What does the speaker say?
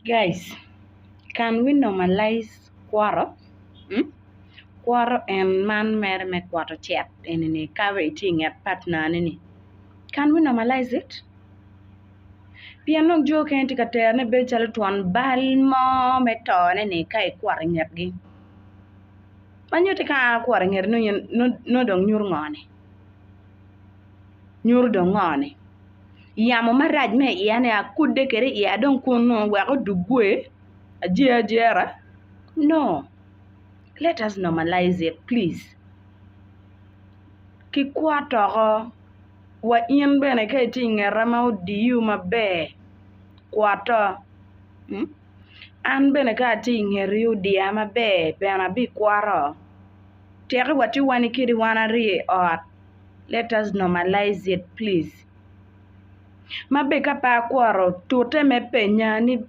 Guys, can we normalize kwoto? Kwoto en man mere me kwoto cet eni-ni ka itye i nget partner ni-ni. Can we normalize it? Pien dong jo okene tye ka terone bedo calo twon bal mo me tone-ni ka ikwoto i ngetgi. Ma nyutti ka an akwoto i ngeti nongo dong nyuto ngo-ni? Nyuto dong ngo-ni? Yamo marac me iya-ni akudde kwede i iya dong kunu wek odugwe ajer ajera? No, let us normalize it please. Ki kwot oko wa in bene ka itye i ngeta ma odiyo maber kwoto an bene ka atye i ngeti odiya maber bene abikwoto teki watye wani kadi wan aryo i ot let us normalize it please ma bene ka pe akwoto tute me penya ni.